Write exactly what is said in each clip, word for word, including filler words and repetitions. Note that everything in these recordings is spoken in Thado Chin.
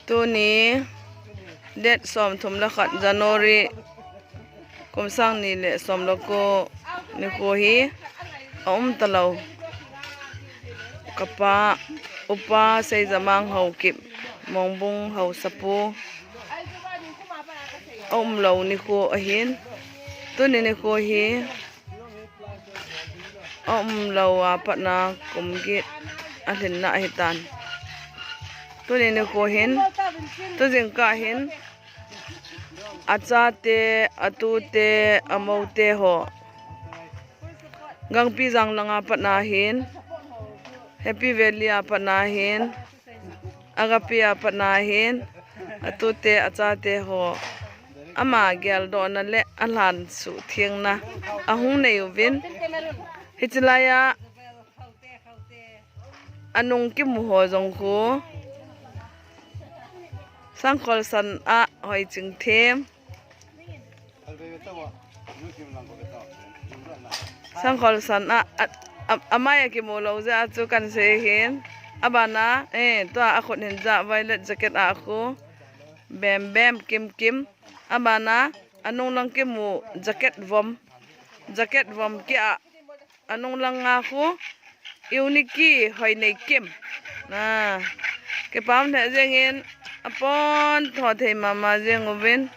Tuni date som thum le khat January kum sang ni le som le ko nikho hi a um talou. Kapa, Upa Seijamang Haokip, Mongbung Haosapu a umlou nikho ahin. Tuni nikho hi a umlou a patna kum get a lhinna ahitan. Tuni nikho hin, tu jingkah hin, achate, atute, amoute ho. Gangpijang langa patna hin, Happy Valley a patna hin, Agape a patna hin, atute, achate ho. Ama geldohna le alhan suhthengna ahung nei uvin. Hiche laiya anung kimu ho jong khu Sangkholsan a Hoichingthem. Sangkholsan a, a, a, amai a kimu lou jeh a chu kan sei hin. Abana, eh, tua akhut hin ja violet jacket a khu. Bem bem kim kim. Abana, anung lang kimu jacket vom. Jacket vom kia. Anung langa khu Eunice Hoineikim. Na, kipah lheh jengin, apon tho thei mama jeng uvin.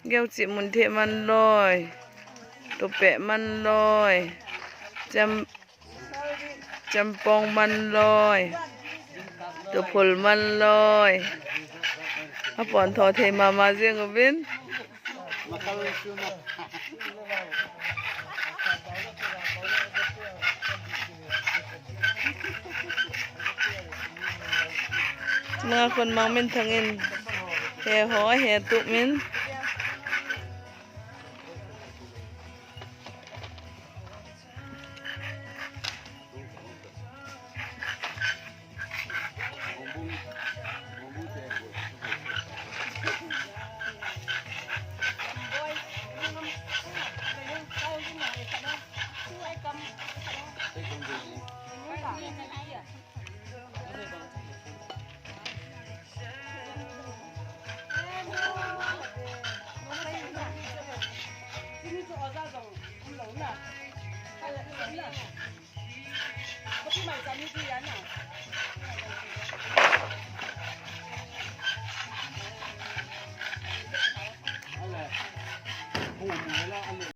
Geuchi mun thei man loi. Tupe man loi. Chem, chempong man loi. Tuphul man loi. Apon tho thei mama jeng uvin. Manga khun mang min thangin he ho he tu min.